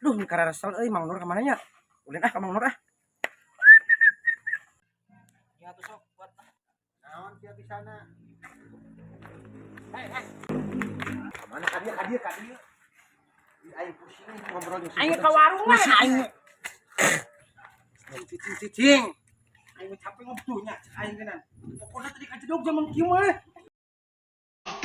Duh, kararesel euy Mang Nur ka mana nya? Ulin ah ka Mang Nur ah. Ya tuh sok buat. Naon sia di sana? Hei, hei. Kemana ka dieu, ka dieu, ka dieu? Ih, aing pusing ngobrol jeung si Aing Budak. ka warung lah. Pusing aing. Cicing cicing. Aing capek ngobrolnya cek aing geuna. Pokoknya tadi kajedog zaman kieu mah.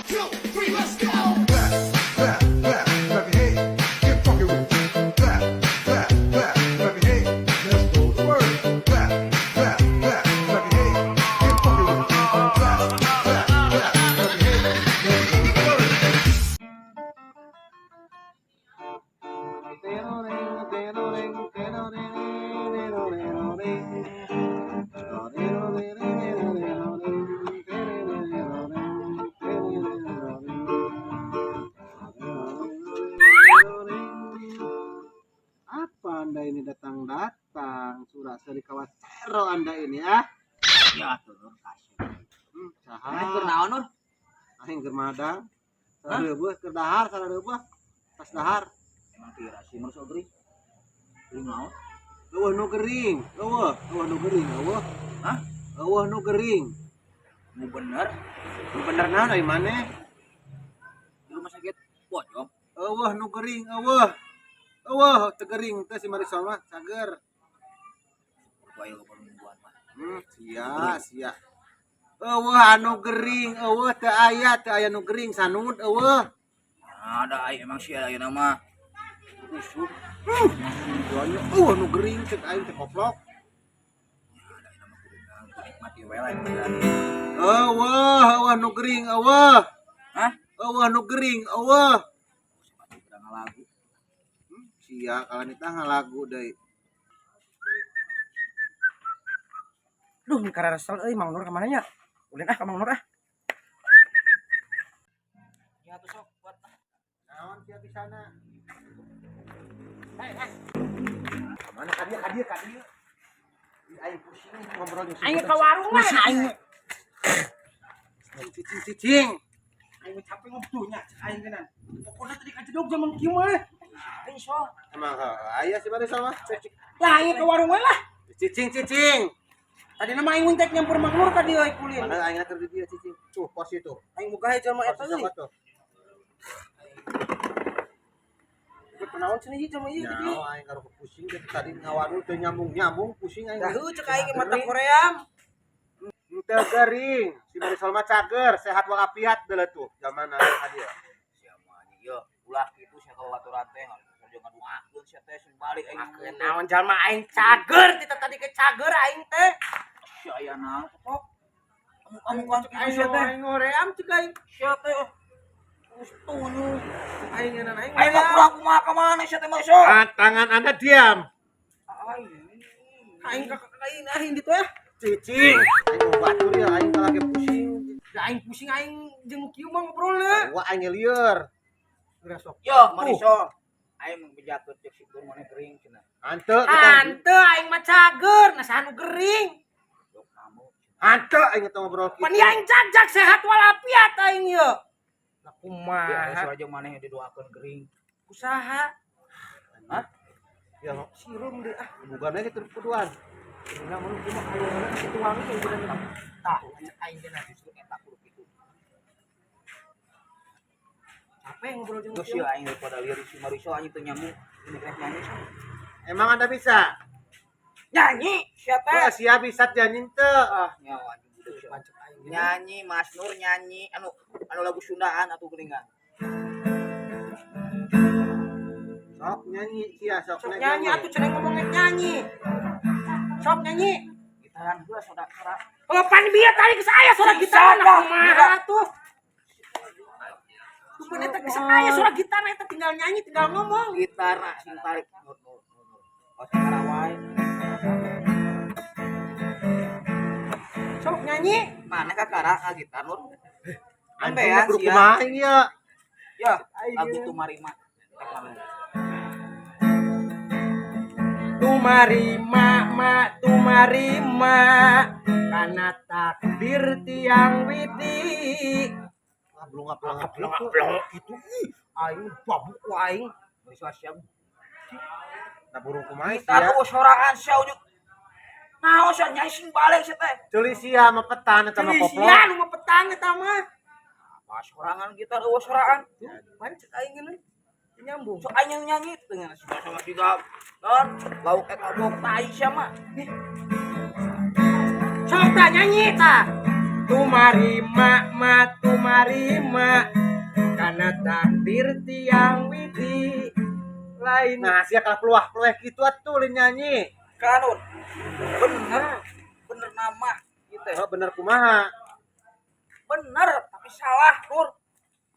Two, three, let's go! Clap, clap, clap, clap your hands. Get funky with it. Clap, clap, clap, clap your hands. Let's go to work. Clap, clap, clap, clap your hands. Get funky with it. Clap, clap, clap, clap your hands. Let's go to work. Apa Anda ini datang-datang? Surat seri kawasero Anda ini ah? Ya tuh Nur kasih. Saha? Mana keur naon, Nur? Aing keur madang. Sareueuh keur dahar, sareueuh. Pas dahar. Emang pira sih Nur sok gering? Gering naon? Euweuh nu gering, euweuh, euweuh nu gering, euweuh. Hah? Euweuh nu gering. Nu bener. Nu bener naon euy maneh? Di rumah sakit pojok. Euweuh nu gering, euweuh. Euweuh teu gering teh si Marisol mah cager. Kudu aya loba nungguan mah. Sia, sia. Euweuh anu gering, euweuh teu aya, teu aya nu gering sanud euweuh. Ada aing emang sih aya nama. Usuk. Doanya euweuh nu gering cek aing teh koplok. Ada nama kudu nikmati we lah. Euweuh, euweuh nu gering, euweuh. Hah? Euweuh nu gering, euweuh. Sepatu udah ngalagu. Sia kalanita ngalagu deui. Duh, kararesel euy Mang Nur ka mana nya? Ulin ah ka Mang Nur ah. Ya tuh sok buat. Naon sia di sana? Hei, hei. Kemana ka dieu, ka dieu, ka dieu? Ih, aing pusing ngobrol jeung si Aing Budak. ka warung lah. Pusing aing. Cicing cicing. Aing capek ngobrolnya cek aing geuna. Pokoknya tadi kajedog zaman kieu mah. Aing sok. Emang aya si Marisol mah. Lah aing ka warung we lah. Cicing cicing. Tadi nama aing tek nyamper Mang Nur ka dieu kulin. Mana aing keur di dieu cicing. Tuh pos itu. Aing boga jelema eta Pos euy. itu tuh. Kunaon cenah ieu jelema ieu di dieu. Nyawa aing karo pusing teh tadi ngawarung teu nyambung-nyambung pusing aing. Dah heuh cek aing mata Koream. Teu gering. Si Marisol mah cager, sehat walafiat deuleu tuh. Zaman aya ka dieu. Sia mah anjing ieu ulah kitu sia ka babaturan teh. Kerja ngaduakeun sia teh sing balik aing. Makeun naon jalma aing cager tita tadi ke cager aing teh. Sia aya naon pokok. Amuk-amukan kitu Aing sia teh. aing ngoream cek aing. Sia teh. Oh. Terus tunyu. Aing ngeunaan aing. Aing mah kurang kumaha ka mana sia teh mah sok. Ah, tangan Anda diam. Aing. Aing ka aing aing ditu ya. Cicing. Aing mau batur ya aing lagi pusing. Da aing pusing aing jeung kieu mah ngobrolna. Wah aing lieur. Geura sok. Yo, Marisol. Aing mangbejakeun cek si Nur maneh gering cenah. Hanteu kita. Tante aing mah cager, nah saha nu gering. Dok kamu. Hanteu aing teh ngobrol kitu. Pan ieu aing jagjag sehat walafiat aing ieu. Lah Ya, kumaha? aya jeung maneh didoakeun gering. Usaha. Hah? Ya Sirum deui ah. bukannya gitu kuduan. Lah mun kumaha ayeuna kitu wangi aing bener. Tah, cek aing geuna. Justru eta kudu kitu. Capek ngobrol jeung Geus kieu. ya aing daripada lieur si Marisol anjing teu nyambung. Ini rek nyanyi. Emang Anda bisa? Nyanyi sia teh. Wah, sia bisa nyanyi teu. Ah, nyawa anjing budak sia. Pancet aing geuna. Nyanyi Mas Nur nyanyi anu anu lagu Sundaan atuh geuningan. Sok nyanyi sia sok Sok nyanyi atuh cenah ngomong nyanyi. Sok nyanyi. Gitaran heula soda sora. Oh, pan bieu tadi geus aya suara gitar Sadar, nah kumaha atuh. Tuh pan eta geus aya suara gitar eta tinggal nyanyi tinggal ngomong. Gitar sing tarik Nur Nur Nur. Nur. Oh, karawai. Sok nyanyi. Mana kakara ka gitar Nur? Anjing Ambean kudu sia. kumaha ieu? Ya, lagu Tumarima. Tumarima ma tumarima kana takdir tiang widi. Ngablong-ngablong Blong blong gitu ih aing babuk ku aing. Marisol siap. Nah burung kumaha Gitar sia. eueuh soraan sia ujuk. Naon sia nyanyi sing balik sia teh. Ceuli sia mapetan eta mah Ceuli koplok. sia nu mapetang eta mah. Apa sorangan gitar eueuh soraan. Pan cek aing geuneuh. Nyambung. Sok aing nyanyi dengan sama juga. Non, lauk eta bok tai sia mah. Sok tah nyanyi tah. Tumarima ma tumarima kana takdir tiang widi lain. Nah, sia kalah peluah-peluah kitu atuh lain nyanyi. Kanun. Bener. Bener nama gitu. Oh, bener kumaha? Bener, tapi salah, Nur.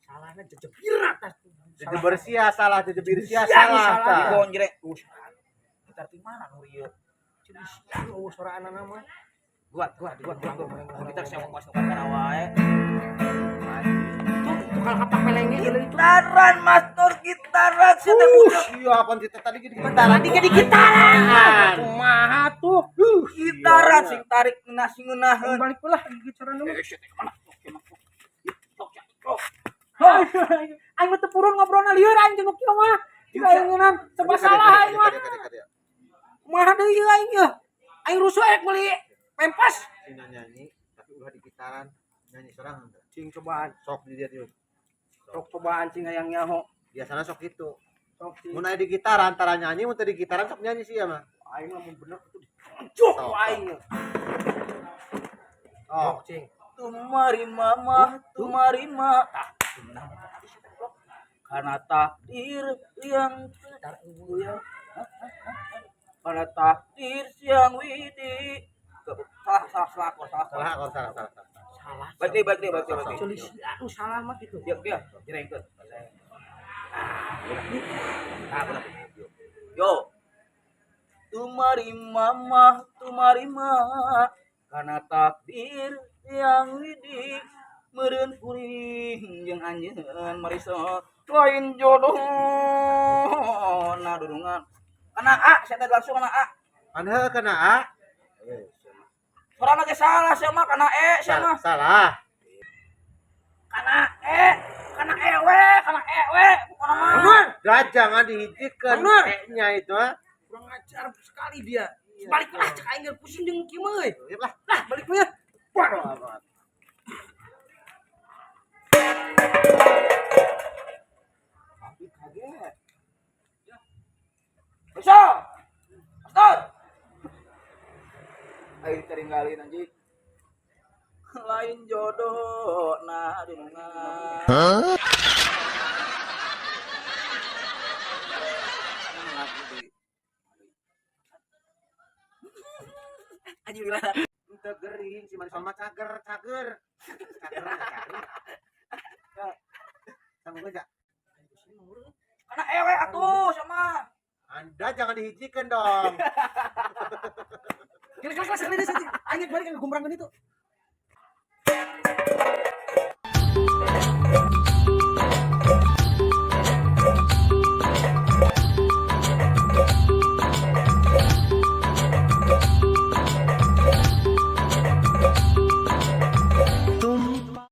Salahna jejebir atas. Jejeber sia salah, jejeber sia Sia, salah. salah. Tah. Digonjreng. Gitar di mana Nur ieu? Ceuli sia eueuh soraanana mah. Gua. Gitar saya mau masuk kamera wae. Tuh tukang kapak pelengnya itu. Gitaran Mas Nur, gitaran sia teh budak. Sia apaan cerita tadi gitu gitaran. Tadi ke di gitaran. Kumaha tuh? Gitaran sing tarik ngeunah sing ngeunaheun. Balik lah gitaran mah. Eh, sia teh kemana? Sok, sia mah. Sok, sia. Sok. Aing mah teu purun ngobrolna lieur aing jeung nu kieu mah. Jeung aing ngeunan serba salah aing mah. Kumaha deui ieu aing yeuh. Aing rusuh rek meuli pempas. Sina nyanyi tapi ulah di gitaran nyanyi sorangan. Cing cobaan, Sok di dia dieu. sok cobaan cing hayang nyaho. Biasana sok gitu. Sok cing. Mun aya di gitaran antara nyanyi mun teu di gitaran sok nyanyi sia mah. Aing lamun bener itu ditonjok ku Sok, aing. Oh, Sok cing. Tumarima mah, tumarima. Tah, karena takdir yang karena takdir siang widi. Salah, salah, salah, salah, salah, salah. salah, salah, salah. Salah. Baik deh, baik deh, baik deh, baik deh. Ceuli sia nu salah mah gitu. Dia, dia, jerengkeun. Ah, udah. Yo. Tumarima mah, tumarima. Karena takdir yang widi meureun kuring jeung anjeun marisa lain jodoh nah dudungan kana A sia teh langsung kana A. Kan heuh kana A. Sorana ge salah sia mah kana E sia mah. Salah. Kana E, kana E we, kana E we, pokona mah. Bener. Dah jangan dihijikeun Bener. E-nya itu ah. Kurang ajar sekali dia. Balik lah cek aing pusing jeung kieu mah euy. Ya lah. Lah balik we. Bodoh amat. Tapi kaget. Bisa. Pastor. Ayo ditinggalin anjing. Lain jodoh nah dunungan. Huh? Anjing gimana? Ente gering si Marisol mah cager, cager. Cager, cager. Sama gue enggak? Karena ewe atuh sama. Anda jangan dihijikan dong. Kira kira sekali deh aing balik ke gombrang itu.